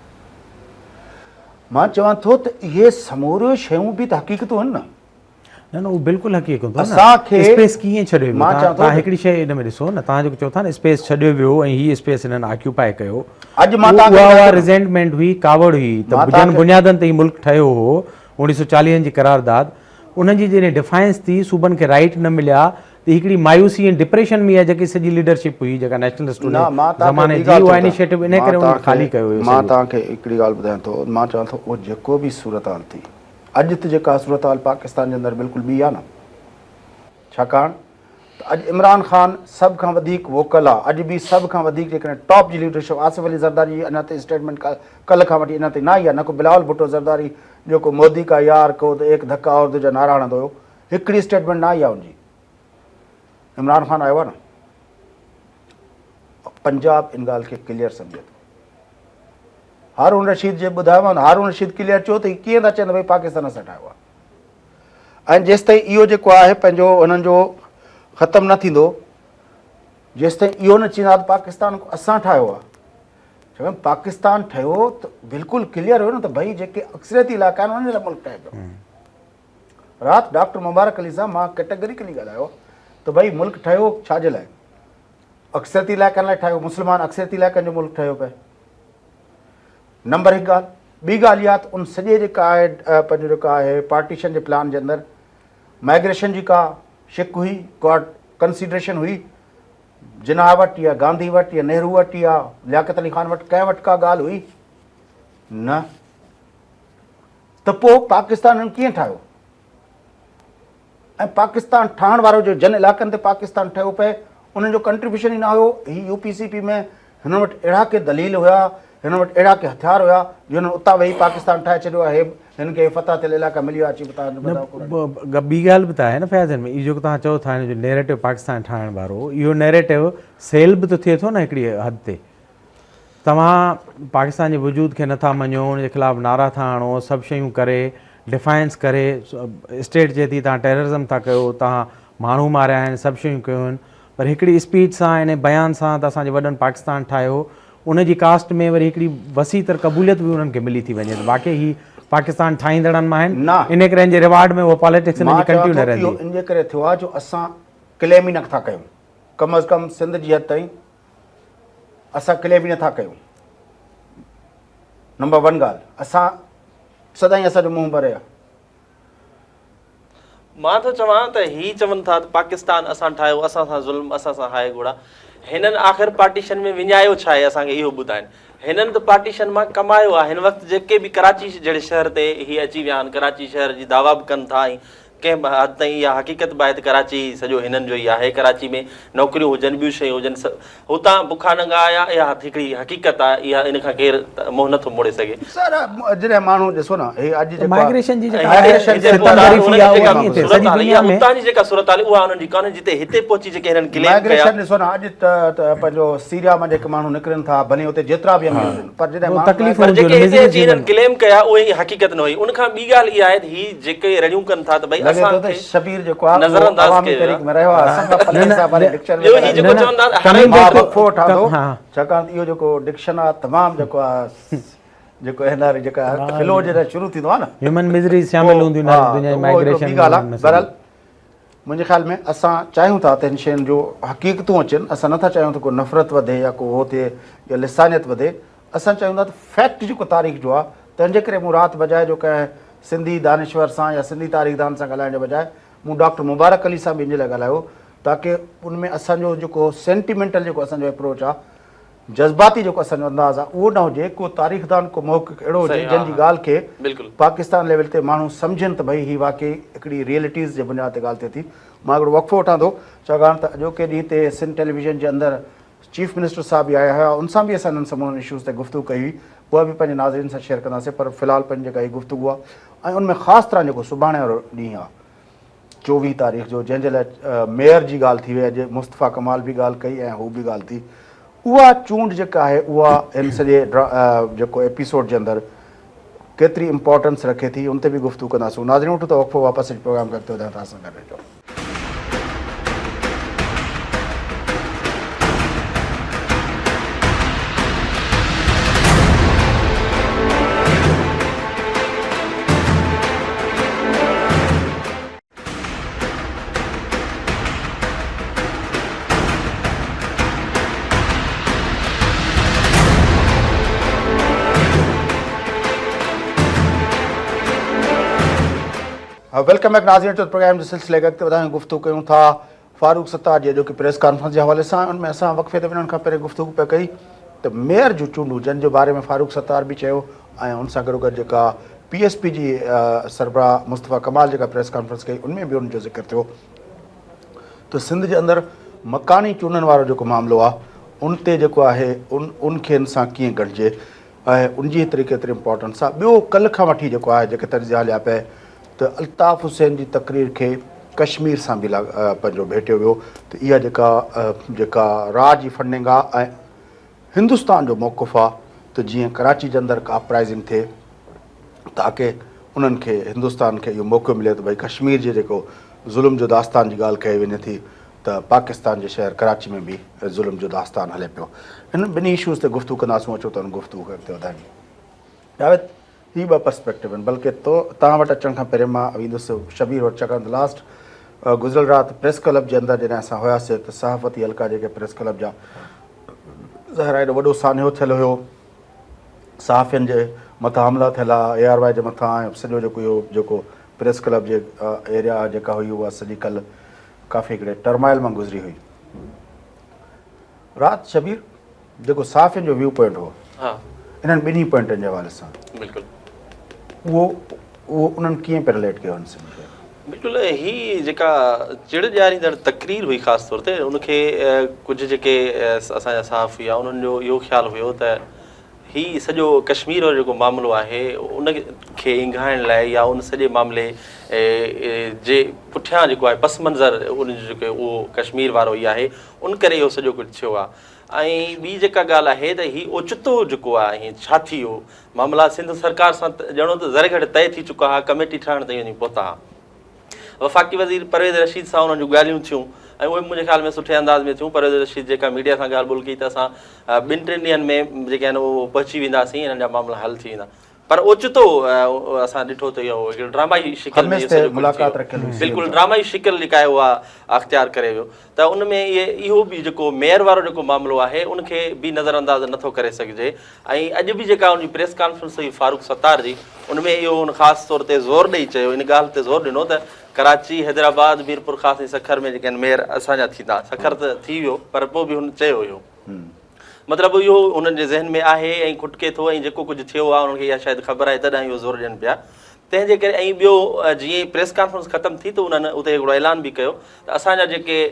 A: مان چوان ٿو ته اهي سموريون شيون به ته حقيقتون آهن نه.
C: نه نه اهو بلڪل حقيقتون آهن نه.
A: اسان کي
C: اسپيس ڪيئن ڇڏيو ويو؟
A: مان چوان ٿو
C: توهان هڪڙي شيء ان ۾ ڏسو نه توهان جيڪو چئو ٿا نه اسپيس ڇڏيو ويو ۽ هي اسپيس هنن آڪيوپائي ڪيو
A: اڄ مان توهان کي
C: اها
A: ٻڌايان ٿو نه.
C: ريزينٽمينٽ هئي ڪاوڙ هئي ته
A: مان توهان
C: جن
A: کي
C: بنيادن تي هي ملڪ ٺهيو هو 1940 جي قرارداد انهن جي جڏهن ڊفائنس ٿي، صوبن کي رائيٽ نه مليا ته هڪڙي مايوسي ۽ ڊپريشن ۾ اها جيڪي سڄي ليڊرشپ هئي جيڪا نيشنلسٽ
A: نه مان
C: ان زماني
A: توهان کي ٻي
C: جي
A: ڳالهه
C: اها
A: ٿو
C: انيشيٽو
A: ٻڌايان
C: انهي
A: مان
C: ڪري انهن
A: توهان کي
C: خالي ڪيو هيو
A: مان
C: سڄو.
A: توهان کي هڪڙي ڳالهه ٻڌايان ٿو مان چوان ٿو اهو جيڪو به صورتحال ٿي اڄ ته جيڪا صورتحال پاڪستان جي اندر بلڪل ٻي آهي نه ڇاڪاڻ ته اڄ عمران خان سڀ کان وڌيڪ ووڪل آ اڄ به سڀ کان وڌيڪ جيڪڏهن ٽاپ جي ليڊرشپ آصف علي زرداري جي اڃا تائين اسٽيٽمينٽ ڪلهه کان وٺي اڃا تائين نه آئي آ نه ڪو بلاول ڀٽو زرداري جيڪو مودي ڪا يار ڪو ته ايڪ ڌڪا اور دو جا نعرا هڻندو هيو هڪڙي اسٽيٽمينٽ نه آئي آ ان جي عمران خان آيو آ نه پنجاب ان ڳالهه کي ڪليئر سمجهي ٿو هارون رشيد جي ٻڌايو هارون رشيد ڪليئر چيو ته هي ڪيئن ٿا چون ته ڀئي پاڪستان اسان ٺاهيو آ ۽ جيستائين اهو جيڪو آهي پنهنجو انهن جو ختم نه ٿيندو جيستائين اهو نه چيندا ته پاڪستان اسان ٺاهيو آهي ڇاڪاڻ پاڪستان ٺهيو ته بلڪل ڪليئر هيو نه ته ڀئي جيڪي اڪثريتي علائقا آهن انهن جي لاء ملڪ ٺهي پيو رات ڊاڪٽر مبارڪ علي سان مان ڪيٽيگريڪلي ڳالهايو ته ڀئي ملڪ ٺهيو ڇا جي لاء اڪثريتي علائقن لاء ٺاهيو مسلمان اڪثريتي علائقن جو ملڪ ٺهيو پئي نمبر هڪ ڳالهه. ٻي ڳالهه اها ته ان سڄي جيڪا آهي پنهنجو جيڪا آهي پارٽيشن جي پلان جي اندر مائگريشن جي ڪا شق هئي، ڪا ڪنسيڊريشن هئي، جناح وٽ يا گانڌي وٽ يا نهرو وٽ يا لياقت علي خان وٽ ڪنهن وٽ ڪا ڳالهه هئي؟ نه. ته پوء پاڪستان هنن ڪيئن ٺاهيو؟ ۽ پاڪستان ٺاهڻ وارو جو جن علائقن تي پاڪستان ٺهيو پئي انهن جو ڪنٽريبيوشن ئي نه هيو هي يو پي سي پي ۾ هنن وٽ اهڙا ڪي دليل هيا هنن وٽ اهڙا ڪي هٿيار هيا جو هنن اتان ويهي پاڪستان ٺاهي ڇڏيو آهي هن کي فتح ٿيل علائقا ملي ويا اچي توهان جو ٻڌاء
C: ڪو ٻي ڳالهه به ته آهي نه فياض هن ۾ اهو جيڪو توهان چئو ٿا هن جو نيريٽو پاڪستان ٺاهڻ وارو اهو نيريٽو سيل به ته ٿئي ٿو نه هڪڙي حد تي توهان پاڪستان جي وجود کي نٿا مڃو، ان جي خلاف نعرا ٿا هڻو، سڀ شيون ڪري، ڊفائنس ڪري، اسٽيٽ چئي ٿي توهان ٽيررزم ٿا ڪيو، توهان ماڻهو ماريا آهن، سڀ شيون ڪيون آهن، پر هڪڙي اسپيچ سان، انهي بيان سان ته اسان جي وڏن پاڪستان ٺاهيو، ان جي ڪاسٽ ۾ وري هڪڙي وسيع تر قبوليت به انهن کي ملي ٿي وڃي ته واقعي هي پاڪستان ٺاهيندڙن مان آهن،
A: نه.
C: انهي ڪري ان جي ريوارڊ ۾ اها پاليٽڪس انهن
A: مان
C: جي
A: چوان
C: ڪنٽينيو
A: ٿو
C: رهندي.
A: اهو ان جي ڪري ٿيو آهي جو اسان ڪليم ئي نه ٿا ڪيون، ڪم از ڪم سنڌ جي حد تائين اسان ڪليم ئي نٿا ڪيون نمبر ون ڳالهه اسان سدائين اسان جو منهن ڀري آ.
B: مان ٿو چوان ته هي چون ٿا ته پاڪستان اسان ٺاهيو اسان سان ظلم اسان سان هاء گهوڙا هنن آخر پارٽيشن ۾ وڃايو ڇا آهي اسان کي اهو ٻڌائن هنن ته پارٽيشن مان ڪمايو آهي هن وقت جيڪي به ڪراچي جهڙي شهر تي هي اچي ويا آهن ڪراچي شهر جي دعويٰ به ڪن ٿا ۽ ڪنهن به حد تائين اها حقيقت به آهي ته ڪراچي سڄو هنن جو ئي آهي، ڪراچي ۾ نوڪريون هجن ٻيون شيون هجن هتان بکا ننگا آيا اها هڪڙي حقيقت آهي اها ان کان ڪير منهن نه ٿو موڙي سگهي.
A: سر جڏهن ماڻهو ڏسو نه هي اڄ جيڪو
C: مائگريشن جي جيڪا ستم ظريفي آهي اها ڪيئن ٿئي سڄي دنيا ۾.
B: اتان جي جيڪا صورتحال اها انهن جي ڪانهي جتي هتي پهچي جيڪي هنن ڪليم ڪيا.
A: مائگريشن ڏسو نه اڄ ته پنهنجو سيريا مان جيڪي ماڻهو نڪرن ٿا ڀلي اتي جيترا به امير هجن پر جڏهن ماڻهو
B: پر جيڪي هتي اچي هنن ڪليم ڪيا اهي حقيقت نه هئي ان کان ٻي ڳالهه اها آهي ته هي جيڪي رڙيون ڪن ٿا ته ڀئي
A: لڳي ٿو
B: اسان
A: ته
B: کي
A: شبير جيڪو آهي اهو
B: نظرانداز
A: عوامي
B: ڪيو ويو
A: تحريڪ
B: آهي.
A: ۾ رهيو آهي اسان کان پلي صاحب واري ڊڪشن ۾
B: ٻيو هي
A: ڳالهائي
B: جيڪو چون ٿا ته هاڻي
A: مان وقفو وٺان ٿو ڇاڪاڻ ته اهو جيڪو ڊڪشن آهي تمام جيڪو آهي جيڪو هن واري جيڪا فلو جڏهن شروع ٿيندو آهي نه
C: هيومن مزريز شامل هونديون آهن دنيا جي مائگريشن
A: ٻي ڳالهه آهي بهرحال منهنجي خيال ۾ اسان چاهيون ٿا ته هن شين جو حقيقتون اچن اسان نٿا چاهيون ته ڪو نفرت وڌي يا ڪو هو ٿئي يا لسانيت وڌي اسان چاهيون ٿا ته فيڪٽ جيڪو تاريخ جو آهي تنهن جي ڪري مون رات بجاء جو ڪنهن سنڌي دانشور سان يا سنڌي تاريخدان سان ڳالهائڻ جي بجاء مون ڊاڪٽر مبارڪ علي سان به ان جي لاء ڳالهايو تاڪه ان ۾ اسان جو جيڪو سينٽيمينٽل جيڪو اسان جو اپروچ آهي جذباتي جيڪو اسان جو انداز آهي اهو نه هجي ڪو تاريخدان ڪو محقق اهڙو هجي جنهن جي ڳالهه کي پاڪستان ليول تي ماڻهو سمجهن ته ڀئي هي واقعي هڪڙي ريئلٽيز جي بنياد تي ڳالهه ٿئي ٿي مان هڪڙو وقفو وٺان ٿو ڇاڪاڻ ته اڄوڪي ڏينهن تي سنڌ ٽيليويزن جي اندر چيف منسٽر صاحب به آيا هيا ان سان به اسان انهن سمورن اشوز تي گفتگو ڪئي هئي اها به پنهنجي ناظرين سان شيئر ڪنداسين پر في الحال پنهنجي جيڪا هي گفتگو آهي ۽ ان ۾ خاص طرح جيڪو سڀاڻي وارو ڏينهن آهي 24 تاريخ جو جنهن جي لاء ميئر جي ڳالهه ٿي وئي اڄ مصطفيٰ ڪمال به ڳالهه ڪئي ۽ هو به ڳالهه ٿي اها چونڊ جيڪا آهي اها هن سڄي جيڪو ايپيسوڊ جي اندر ڪيتري امپارٽنس رکي ٿي ان تي به گفتگو ڪنداسون ناظرين وٺون ٿا وقفو واپس اچي پروگرام کي اڳتي وڌايون ٿا اسان گڏ رهجو. Welcome back ناظرين ٽو پروگرام جي سلسلي کي اڳتي وڌايون گفتگو ڪيون ٿا فاروق ستار جي اڄوڪي پريس ڪانفرنس جي حوالي سان ان ۾ اسان وقفي تي وڃڻ کان پهرين گفتگو پئي ڪئي ته ميئر جون چونڊون جن جي باري ۾ فاروق ستار به چيو ۽ ان سان گڏوگڏ جيڪا پي ايس پي جي سربراهه مصطفيٰ ڪمال جيڪا پريس ڪانفرنس ڪئي ان ۾ به ان جو ذڪر ٿيو ته سنڌ جي اندر مڪاني چونڊن وارو جيڪو معاملو آهي ان تي جيڪو آهي ان ان کي ان سان ڪيئن ڳنڍجي ۽ ان جي هيتري ڪيتري امپارٽنس آهي ٻيو ڪلهه کان وٺي جيڪو آهي جيڪي تجزيا هليا پئي ته الطاف حسين جي تقرير کي ڪشمير سان به پنهنجو ڀيٽيو ويو ته اها جيڪا جيڪا را جي فنڊنگ آهي ۽ هندستان جو موقف آ ته جيئن ڪراچي جي اندر ڪا اپرائزنگ ٿئي تاڪه انهن کي هندستان کي اهو موقعو ملي ته ڀئي ڪشمير جي جيڪو ظلم جو داستان جي ڳالهه ڪئي وڃي ٿي ته پاڪستان جي شهر ڪراچي ۾ به ظلم جو داستان هلي پيو. انهن ٻنهي اشوز تي گفتگو ڪنداسون اچو ته ان گفتگو کي اڳتي وڌايون. جاويد هي ٻه پرسپيڪٽو آهن بلڪه تو توهان وٽ اچڻ کان پهرين مان ويندس شبير وٽ ڇاڪاڻ ته لاسٽ گذريل رات پريس ڪلب جي اندر جڏهن اسان هياسي ته صحافتي حلقا جيڪي پريس ڪلب جا ظاهر آهي ايڏو وڏو سانحو ٿيل هيو صحافين جي مٿان حملا ٿيل ها اي آر وائي جي مٿان ۽ سڄو جيڪو اهو جيڪو پريس ڪلب جي ايريا جيڪا هئي اها سڄي ڪل ڪافي هڪڙي ٽرمائل مان گذري هئي رات شبير جيڪو صحافين جو ويو پوائنٽ هو انهن ٻنهي پوائنٽن جي حوالي سان
B: بلڪل
A: اهو اهو انهن ڪيئن پئي رليٽ ڪيو ان سڀني کي؟
B: بلڪل هي جيڪا چڙ ڏياريندڙ تقرير هئي خاص طور تي ان کي ڪجهه جيڪي اسان جا صحافي هئا انهن جو اهو خيال هيو ته هي سڄو ڪشمير وارو جيڪو معاملو آهي ان کي اينگهائڻ لاء يا ان سڄي معاملي جي پٺيان جيڪو آهي پس منظر ان جو جيڪو اهو ڪشمير وارو ئي آهي ان ڪري اهو سڄو ڪجهه ٿيو آهي ۽ ٻي جيڪا ڳالهه آهي ته هي اوچتو جيڪو آهي ۽ ڇا ٿي ويو معاملا سنڌ سرڪار سان ڄڻو ته ذري گهٽ طئي ٿي چڪا ها ڪميٽي ٺاهڻ تائين وڃي پهتا ها وفاقي وزير پرويز رشيد سان انهن جون ڳالهيون ٿيون ۽ اهي به منهنجي خيال ۾ سٺي انداز ۾ ٿيون پرويز رشيد جيڪا ميڊيا سان ڳالهه ٻولهه ڪئي ته اسان ٻن ٽن ڏينهن ۾ جيڪي آهن اهو پهچي وينداسين انهن جا معاملا حل ٿي ويندا پر اوچتو اسان ڏٺو ته اهو هڪڙي ڊرامائي شڪل ۾
A: خميس تي ملاقات رکيل هئي سي
B: بلڪل ڊرامائي شڪل جيڪا آهي اها اختيار ڪري ويو ته ان ۾ اهي اهو به جيڪو ميئر وارو جيڪو معاملو آهي ان کي به نظر انداز نٿو ڪري سگهجي ۽ اڄ به جيڪا ان جي پريس ڪانفرنس هئي فاروق ستار جي ان ۾ اهو ان خاص طور تي زور ڏئي چيو ان ڳالهه تي زور ڏنو ته ڪراچي، حيدرآباد، ميرپورخاص ۽ سکر ۾ جيڪي آهن ميئر اسان جا ٿيندا سکر ته ٿي ويو پر پوء به هن چيو اهو مطلب اهو انهن جي ذهن ۾ آهي ۽ کٽڪي ٿو ۽ جيڪو ڪجهه ٿيو آهي انهن کي اها شايد خبر آهي تڏهن اهو زور ڏين پيا تنهن جي ڪري ۽ ٻيو جيئن ئي پريس ڪانفرنس ختم ٿي ته انهن اتي هڪڙو اعلان به ڪيو ته اسان جا جيڪي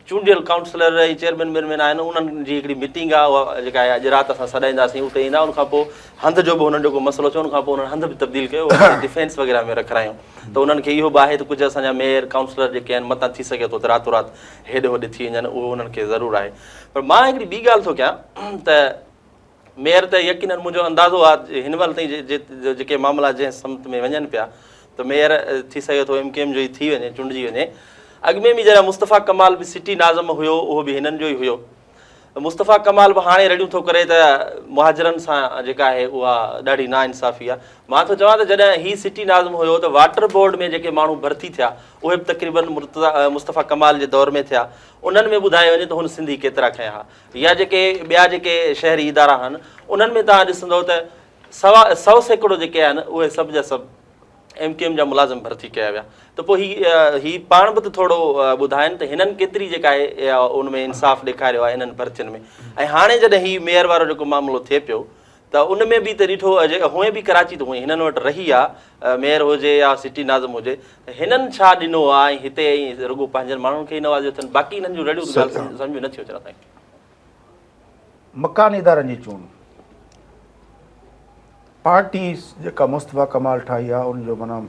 B: چونڊيل ڪائونسلر ۽ چيئرمين ويئرمين آهن انهن جي هڪڙي ميٽنگ آهي اها جيڪا آهي اڄ رات اسان سڏائينداسين اتي ايندا ان کان پوء هنڌ جو به هنن جو ڪو مسئلو ٿيو ان کان پوء انهن هنڌ به تبديل ڪيو ڊفينس وغيره ۾ رکرايون ته انهن کي اهو به آهي ته ڪجهه اسان جا ميئر ڪائونسلر جيڪي آهن متان ٿي سگهي ٿو ته راتو رات هيڏي هوڏي ٿي وڃن اهو انهن کي ضرور آهي پر مان هڪڙي ٻي ڳالهه ٿو ڪيان ته ميئر ته يقينن منهنجو اندازو آهي هن مهل تائين جيڪي معاملا جنهن سمت ۾ وڃن پيا ته ميئر ٿي سگهي ٿو ايم ڪيو ايم جو ئي ٿي وڃي چونڊجي وڃي اڳ ۾ به جڏهن مصطفيٰ ڪمال به سٽي ناظم هيو اهو به هنن جو ئي هيو مصطفيٰ ڪمال به هاڻي رڙيون ٿو ڪري ته مهاجرن سان جيڪا آهي اها ڏاڍي ناانصافي آهي مان ٿو چوان ته جڏهن هي سٽي ناظم هيو ته واٽر بورڊ ۾ جيڪي ماڻهو ڀرتي ٿيا اهي به تقريبن مصطفيٰ ڪمال جي دور ۾ ٿيا انهن ۾ ٻڌايو وڃي ته هن سنڌي ڪيترا کنيا ها يا جيڪي ٻيا جيڪي شهري ادارا آهن انهن ۾ توهان ڏسندو ته سوا سو سيڪڙو جيڪي آهن اهي سڀ جا سڀ ايم ڪيو ايم جا ملازم ڀرتي ڪيا ويا ته پوء هي هي پاڻ به ته ٿورو ٻڌائن ته هنن ڪيتري جيڪا آهي ان ۾ انصاف ڏيکاريو آهي انهن ڀرتين ۾ ۽ هاڻي جڏهن هي ميئر وارو جيڪو معاملو ٿئي پيو ته ان ۾ به ته ڏٺو هونئن به ڪراچي ته هونئن هنن وٽ رهي آ ميئر هجي يا سٽي ناظم هجي ته هنن ڇا ڏنو آ ۽ هتي ۽ رڳو پنهنجن ماڻهن کي ئي نوازيو اٿن باقي هنن جون رڙيون ته ڳالهه سمجهه ۾ نٿيون اچن اسان کي.
A: مڪاني ادارن جي چونڊ پارٽي جيڪا مصطفيٰ ڪمال ٺاهي آ ان جو معنيٰ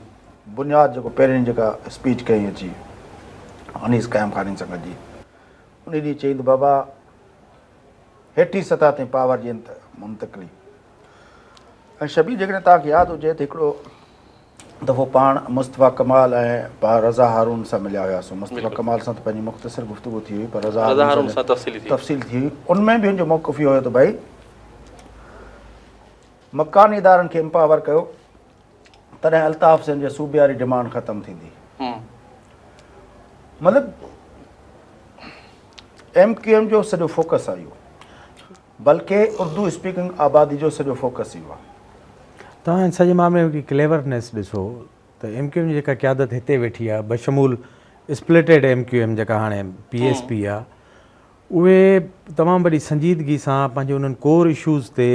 A: بنياد جيڪو پهرين جيڪا اسپيچ ڪئي اچي انيس قائم خاني سان گڏجي ان ڏينهن چئي ته بابا هيٺين سطح تائين پاور جي منتقلي ۽ شبير جيڪڏهن توهان کي ياد هجي ته هڪڙو دفعو پاڻ مصطفيٰ ڪمال ۽ پاڻ رضا هارون سان مليا هياسون مصطفيٰ ڪمال سان ته پنهنجي مختصر گفتگو ٿي هئي پر رضا
B: هارون سان
A: تفصيلي ٿي هئي ان ۾ به هن جو موقف اهو هيو ته ڀائي مڪاني ادارن کي امپاور ڪيو تڏهن الطاف حسين جي صوبي واري ڊمانڊ ختم ٿيندي. مطلب ايم ڪيو ايم جو سڄو فوڪس آهي اهو بلڪه اردو اسپيڪنگ آبادي جو سڄو فوڪس اهو آهي.
C: توهان هن سڄي معاملي ۾ هڪڙي ڪليورنيس ڏسو ته ايم ڪيو ايم جي جيڪا قيادت هتي ويٺي آهي بشمول اسپلٽيڊ ايم ڪيو ايم جيڪا هاڻي پي ايس پي آ اهي تمام وڏي سنجيدگي سان پنهنجي انهن ڪور اشوز تي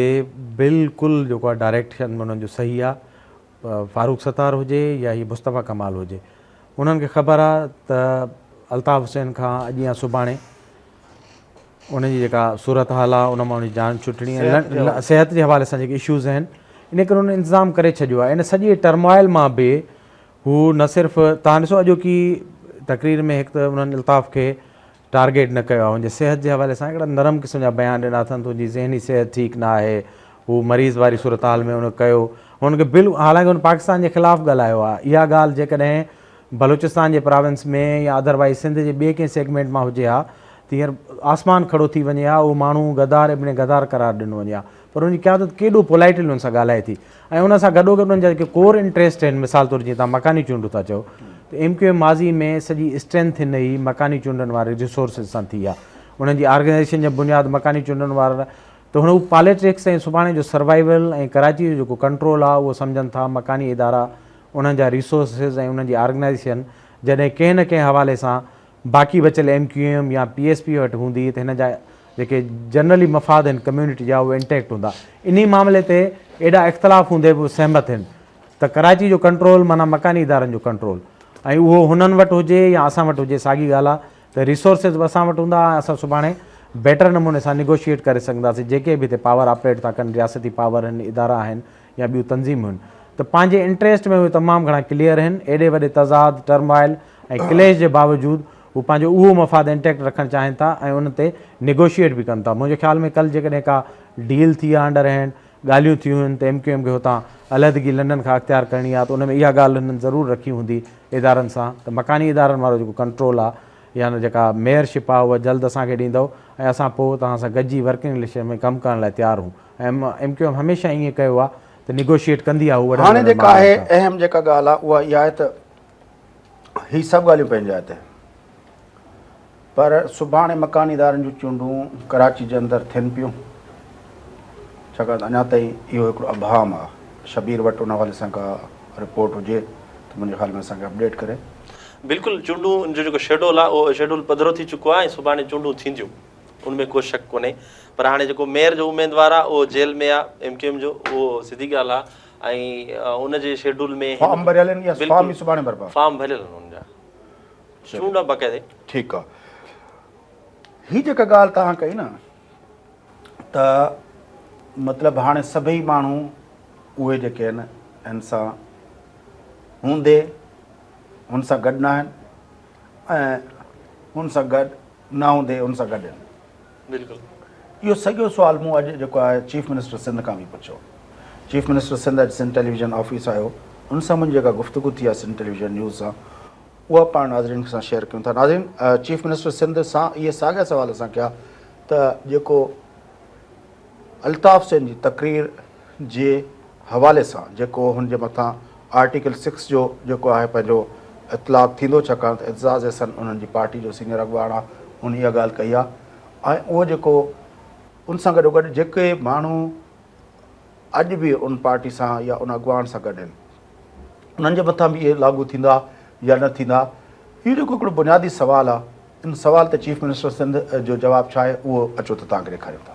C: بلڪل جيڪو آ ڊائريڪشن انهن جو صحيح آ فاروق ستار هجي يا هي مصطفيٰ ڪمال هجي انهن کي خبر آ ته الطاف حسين کان اڄ يا سڀاڻي ان جي جيڪا صورتحال آ ان مان ان جي جان ڇٽڻي ۽ صحت جي حوالي سان جيڪي اشوز آهن ان ڪري انهن انتظام ڪري ڇڏيو آ ان سڄي ٽرموائل مان به هو نه صرف توهان ڏسو اڄوڪي تقرير ۾ هڪ ته انهن الطاف کي ٽارگيٽ نه ڪيو آهي هن جي صحت جي حوالي سان هڪڙا نرم قسم جا بيان ڏنا اٿن ته هن جي ذهني صحت ٺيڪ نه آهي هو مريض واري صورتحال ۾ ان ڪيو هن کي بل حالانڪه هن پاڪستان جي خلاف ڳالهايو آهي اها ڳالهه جيڪڏهن بلوچستان جي پراونس ۾ يا اڌروائز سنڌ جي ٻئي ڪنهن سيگمينٽ مان هجي ها ته هينئر آسمان کڙو ٿي وڃي ها اهو ماڻهو غدار ابن غدار قرار ڏنو وڃي ها پر ان جي قيادت ڪيڏو پولائٽلي ان سان ڳالهائي ٿي ۽ ان سان گڏوگڏ انهن جا جيڪي ڪور انٽريسٽ آهن مثال طور جيئن توهان مڪاني چونڊون ٿا چئو ته ايم ڪيو ايم ماضي ۾ سڄي اسٽرينٿ ان ئي مڪاني چونڊن واري ريسورسز سان ٿي آهي انهن جي آرگنائيزيشن جا بنياد مڪاني چونڊن وارا ته هن هو پاليٽڪس ۽ سڀاڻي جو سروائيول ۽ ڪراچي جو جيڪو ڪنٽرول آهي اهو سمجهن ٿا مڪاني ادارا انهن جا ريسورسز ۽ انهن جي آرگنائيزيشن جڏهن ڪنهن نه ڪنهن حوالي سان باقي بچيل ايم ڪيو ايم يا پي ايس پي وٽ هوندي ته هن جا جيڪي جنرلي مفاد آهن ڪميونٽي جا اهي انٽيڪٽ هوندا. انهي معاملي تي ايڏا اختلاف هوندي به سهمت آهن ته ڪراچي جو ڪنٽرول معنيٰ مڪاني ادارن جو ڪنٽرول ۽ اهو هنن وٽ هجي يا اسان وٽ هجي ساڳي ڳالهه آهي ته ريسورسز به اسان وٽ هوندا ۽ اسان سڀاڻي بيٽر نموني سان نيگوشيئيٽ ڪري سگهنداسين جيڪي به هتي پاور آپريٽ ٿا ڪن رياستي پاور آهن ادارا آهن يا ٻيون تنظيمون آهن ته پنهنجي انٽريسٽ ۾ اهي تمام گهڻا ڪليئر آهن ايڏي وڏي تضاد ٽرموائل ۽ ڪليش جي باوجود هو پنهنجو اهو مفاد انٽيڪٽ رکڻ چاهين ٿا ۽ ان تي نيگوشيئيٽ به ڪن ٿا. منهنجي خيال ۾ ڪلهه جيڪڏهن ڪا ڊيل ٿي آهي انڊر هينڊ ڳالهيون ٿيون هن ته ايم ڪيو ايم کي هتان علحدگي لنڊن کان اختيار ڪرڻي آهي ته ان ۾ اها ڳالهه هنن ضرور رکي هوندي ادارن سان ته مڪاني ادارن وارو جيڪو ڪنٽرول آهي يا جيڪا ميئر شپ آهي اها جلد اسان کي ڏيندؤ ۽ اسان پوء توهان سان گڏجي ورڪنگ رليشن ۾ ڪم ڪرڻ لاء تيار هون ۽ ايم ڪيو ايم هميشه ائين ڪيو آهي ته نيگوشيئيٽ ڪندي آهي هو وڏن
A: هاڻي
C: وڏن
A: جيڪا آهي
C: معاملن تان.
A: اهم جيڪا ڳالهه آهي اها اها آهي ته هي سڀ ڳالهيون پنهنجي جاء تي پر سڀاڻي مڪاني ادارن جون چونڊون ڪراچي جي اندر ٿين پيون ڇاڪاڻ ته اڃا تائين اهو هڪڙو ابهام آهي شبير وٽ ان حوالي سان ڪا رپورٽ هجي ته منهنجي خيال ۾ اسان کي اپڊيٽ ڪري.
B: بلڪل چونڊون جو جيڪو شيڊول آهي اهو شيڊول پڌرو ٿي چڪو آهي ۽ سڀاڻي چونڊون ٿينديون ان ۾ ڪو شڪ ڪونهي پر هاڻي جيڪو ميئر جو اميدوار آهي اهو جيل ۾ آهي ايم ڪيو ايم جو اهو سڌي ڳالهه آهي ۽ ان جي شيڊول ۾
A: فارم ڀريل آهن يا فارم ئي سڀاڻي ڀربا؟
B: فارم ڀريل آهن ان جا چونڊ آهي باقاعدي.
A: ٺيڪ آ هي جيڪا ڳالهه توهان ڪئي نه ته مطلب هاڻي سڀئي ماڻهو اهي جيڪي آهن هن سان هوندي هن سان گڏ نه آهن ۽ هن سان گڏ نه هوندي هن سان گڏ آهن.
B: بلڪل.
A: اهو ساڳيو سوال مون اڄ جيڪو آهي چيف منسٽر سنڌ کان به پڇيو. چيف منسٽر سنڌ اڄ سنڌ ٽيليويزن آفيس آيو ان سان منهنجي جيڪا گفتگو ٿي آهي سنڌ ٽيليويزن نيوز سان اها پاڻ ناظرين سان شيئر ڪيون ٿا. ناظرين چيف منسٽر سنڌ سان اهي ساڳيا سوال اسان ڪيا ته جيڪو الطاف حسين جي تقرير جي حوالي سان جيڪو هن جي مٿان آرٽيڪل سڪس جو جيڪو آهي پنهنجو اطلاق ٿيندو ڇاڪاڻ ته اعتزاز احسن انهن جي پارٽي جو سينيئر اڳواڻ آهي ان اها ڳالهه ڪئي آهي ۽ اهو جيڪو ان سان گڏو گڏ جيڪي ماڻهو اڄ به ان پارٽي سان يا ان اڳواڻ سان گڏ آهن انهن جي مٿان به اهي لاڳو ٿيندا يا نه ٿيندا اهو جيڪو هڪڙو بنيادي سوال آهي ان سوال تي چيف منسٽر سنڌ جو جواب ڇا آهي اهو اچو ته توهان کي ڏيکاريون ٿا.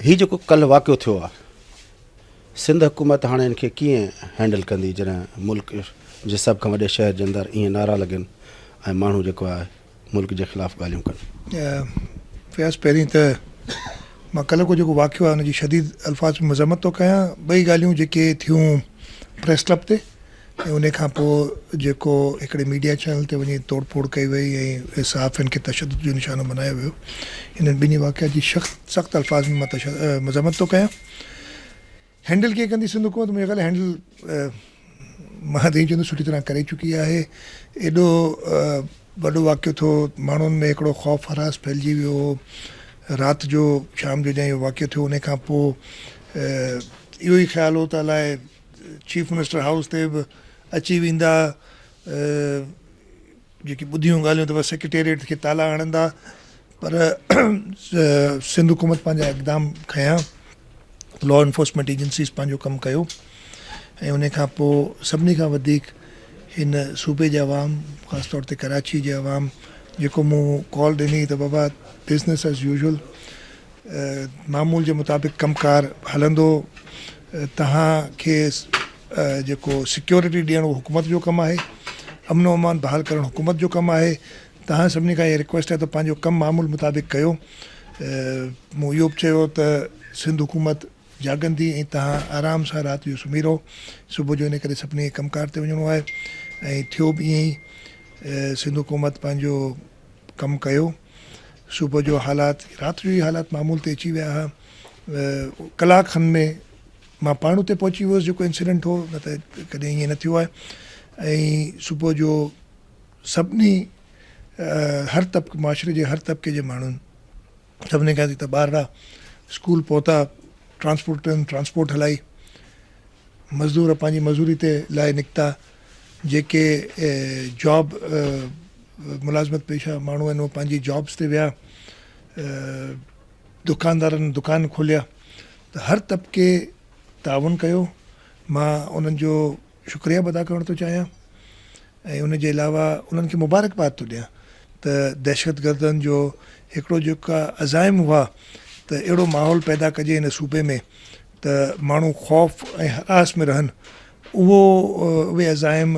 A: هي جيڪو ڪلهه واقعو ٿيو آهي سنڌ حڪومت هاڻي ان کي ڪيئن هينڊل ڪندي جڏهن ملڪ جي سڀ کان وڏي شهر جي اندر ائين نعرا لڳن ۽ ماڻهو جيڪو آهي ملڪ جي خلاف ڳالهيون ڪن.
D: فياض پهرين ته مان ڪلهوڪو جيڪو واقعو آهي ان جي شديد الفاظ ۾ مذمت ٿو ڪيان ٻئي ڳالهيون جيڪي ٿيون پريس ڪلب تي ۽ ان کان پوء جيڪو هڪڙي ميڊيا چينل تي وڃي توڙ ڦوڙ ڪئي وئي ۽ صحافين کي تشدد جو نشانو بنايو ويو انهن ٻنهي واقعات جي سخت الفاظ ۾ مان مذمت ٿو ڪيان. هينڊل ڪيئن ڪندي سنڌ حڪومت منهنجي خيال هينڊل مان ته ائين چوندس سٺي طرح ڪري چڪي آهي ايڏو وڏو واقعو ٿيو ماڻهن ۾ هڪڙو خوف هراس ڦهلجي ويو هو رات جو شام جو جڏهن اهو واقعو ٿيو ان کان پوء اهو ئي خيال هو ته الائي چيف منسٽر هائوس تي به اچي ويندا جيڪي ٻڌيون ڳالهيون ته بس سيڪريٽريٽ کي تالا هڻندا پر سنڌ حڪومت پنهنجا اقدام کنيا لا انفورسمينٽ ايجنسيز پنهنجو ڪم ڪيو ۽ ان کان پوء سڀني کان وڌيڪ هن صوبي جي عوام خاص طور تي ڪراچي جي عوام جيڪو مون ڪال ڏني ته بابا بزنس ايز يوزول معمول جي مطابق ڪم ڪار هلندو توهان کي جيڪو سيڪيورٽي ڏيڻ اهو حڪومت جو ڪم آهي امن و امان بحال ڪرڻ حڪومت جو ڪم آهي توهان سڀني کان اها رڪويسٽ آهي ته پنهنجو ڪم معمول مطابق ڪيو مون اهو به چيو ته سنڌ حڪومت جاڳندي ۽ توهان آرام سان رات جو سمهي رهو صبح جو ان ڪري سڀني کي ڪم ڪار تي وڃڻو آهي ۽ ٿيو به ائين ئي سنڌ حڪومت پنهنجو ڪم ڪيو صبح جو حالات رات جو ئي حالات معمول تي اچي ويا ها ڪلاڪ کن ۾ مان پاڻ اتي پهچي ويس جيڪو انسيڊنٽ هو نه ته ڪڏهن ائين نه ٿيو آهي ۽ صبح جو سڀني هر طبقي معاشري جي هر طبقي جي ماڻهن سڀني کان ته ٻارڙا اسڪول پهتا ٽرانسپورٽن ٽرانسپورٽ هلائي مزدور پنهنجي مزوري تي لاء نڪتا جيڪي جاب ملازمت پيشه ماڻهو آهن اهي پنهنجي جابس تي ويا دڪاندارن دڪان کوليا ته هر طبقي تعاون ڪيو مان انهن جو شڪريه به ادا ڪرڻ ٿو چاهيان ۽ ان جي علاوه انهن کي مبارڪباد ٿو ڏيان ته دهشتگردن جو هڪڙو جيڪا عزائم هئا ته اهڙو ماحول پيدا ڪجي هن صوبي ۾ ته ماڻهو خوف ۽ هراس ۾ رهن اهو اهي عزائم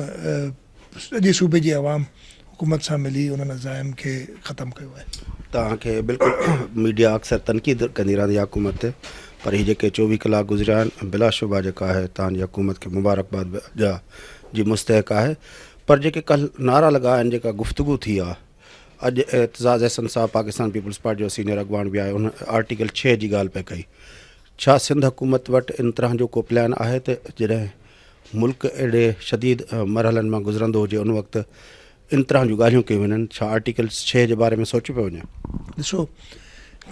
D: سڄي صوبي جي عوام حڪومت سان ملي انهن عزائم کي ختم ڪيو آهي.
A: توهان کي بلڪل ميڊيا اڪثر تنقيد ڪندي رهندي آهي حڪومت تي پر هي جيڪي 24 ڪلاڪ گذريا آهن بلاشبه جيڪا آهي توهان جي حڪومت کي مبارڪباد جا جي مستحق آهي پر جيڪي ڪلهه نعرا لڳا آهن جيڪا گفتگو ٿي آهي اڄ اعتزاز احسن صاحب پاڪستان پيپلز پارٽي جو سينيئر اڳواڻ به آهي ان آرٽيڪل 6 جي ڳالهه پئي ڪئي ڇا سنڌ حڪومت وٽ ان طرح جو ڪو پلان آهي ته جڏهن ملڪ اهڙي شديد مرحلن مان گذرندو هجي ان وقت ان طرح جون ڳالهيون ڪيون وڃن، ڇا آرٽيڪل 6 جي باري ۾ سوچيو پيو وڃي؟
D: ڏسو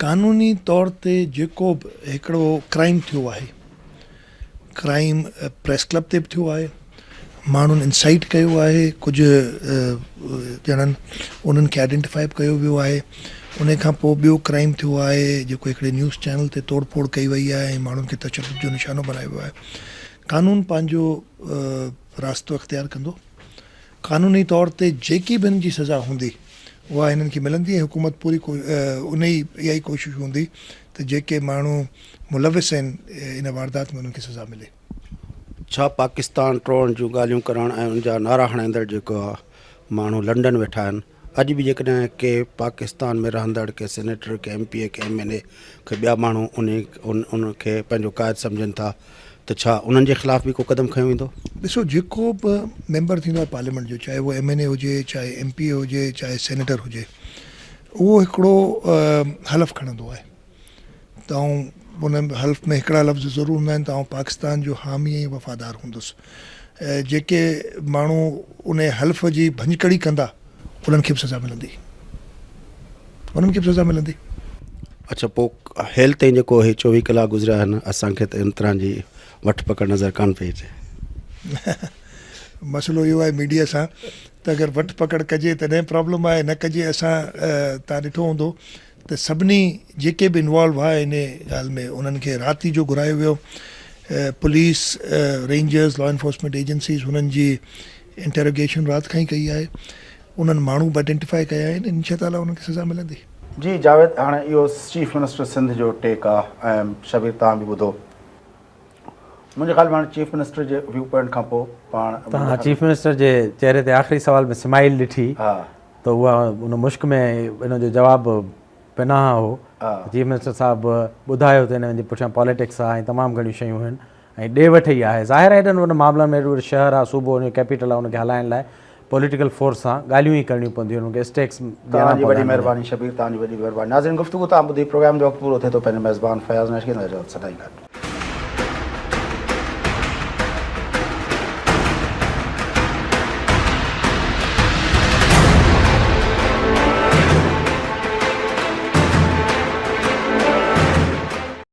D: قانوني طور تي جيڪو به هڪڙو ڪرائيم ٿيو آهي، ڪرائيم پريس ڪلب تي به ٿيو آهي، ماڻهن انسائيٽ ڪيو آهي، ڪجهه ڄڻن انهن کي آئيڊينٽيفائي به ڪيو ويو آهي، ان کان پوء ٻيو ڪرائيم ٿيو آهي جيڪو هڪڙي نيوز چينل تي توڙ ڦوڙ ڪئي وئي آهي ۽ ماڻهن کي تشدد جو نشانو بڻايو ويو آهي. قانون پنهنجو راستو اختيار ڪندو، قانوني طور تي جيڪي به هنن جي سزا هوندي اها هنن کي ملندي ۽ حڪومت پوري انهي اها ئي ڪوشش هوندي ته جيڪي ماڻهو ملوث آهن ان واردات ۾ انهن کي سزا ملي.
A: ڇا پاڪستان ٽوڙڻ جون ڳالهيون ڪرڻ ۽ ان جا نعرا هڻائيندڙ جيڪو ماڻهو لنڊن ويٺا آهن اڄ به جيڪڏهن ڪي پاڪستان ۾ رهندڙ ڪي سينيٽر ڪي ايم پي اي ڪي ايم اين اي ڪي ٻيا ماڻهو انهي ان کي پنهنجو قائد سمجهن ٿا ته ڇا انهن جي خلاف به ڪو قدم کنيو ويندو؟
D: ڏسو جيڪو به ميمبر ٿيندو آهي پارليامينٽ جو چاهي اهو ايم اين اي هجي چاهي ايم پي اي هجي چاهي سينيٽر هجي اهو هڪڙو حلف کڻندو آهي ته آئون ان حلف ۾ هڪڙا لفظ ضرور هوندا آهن ته آئون پاڪستان جو حامي ۽ وفادار هوندس. جيڪي ماڻهو ان حلف جي ڀڃڪڙي ڪندا انهن کي به سزا ملندي. انهن کي به سزا ملندي.
A: اڇا پوء هيل تائين جيڪو هي 24 ڪلاڪ گذريا آهن اسان کي ته ان طرح جي وٺ پڪڙ نظر ڪانه پئي اچي.
D: مسئلو اهو آهي ميڊيا سان ته اگر وٺ پڪڙ ڪجي تڏهن پرابلم آهي نه ڪجي اسان تان ڏٺو هوندو ته سڀني جيڪي به انوالو هئا ان ڳالهه ۾ انهن کي رات ئي جو گهرايو ويو police rangers law enforcement agencies هنن جي انٽروگيشن رات کان ئي ڪئي آهي انهن ماڻهو به آئيڊينٽيفائي ڪيا آهن انشاء تعالي انهن کي سزا ملندي.
A: جي جاويد هاڻي اهو چيف منسٽر سنڌ جو ٽيڪ آ ۽ شبير توهان به ٻڌو منهنجي خيال ۾ هاڻي چيف منسٽر جي ويو پوائنٽ کان پوء پاڻ
C: توهان چيف منسٽر جي چهري تي آخري سوال ۾ سمائل ڏٺي ته اها ان مشڪ ۾ ان جو جواب پنهان هو. چيف منسٽر صاحب ٻڌايو ته ان جي پٺيان پاليٽڪس آهي ۽ تمام گهڻيون شيون آهن ۽ ڏي وٺ ئي آهي. ظاهر آهي ايڏن وڏن معاملن ۾ ايڏو وڏو شهر آهي، صوبو ان جو ڪيپيٽل آهي ان کي هلائڻ لاء پوليٽيڪل فورس سان ڳالهيون ئي ڪرڻيون پونديون آهن، ان کي اسٽيڪس ڏيڻا
A: توهان جي
C: پوندا
A: وڏي
C: آهن.
A: مهرباني شبير توهان جي وڏي مهرباني ناظرين گفتگو توهان ٻڌي پروگرام جو وقت پورو ٿئي ٿو پنهنجي ميزبان فياض نائچ کي اجازت سدائين گڏ.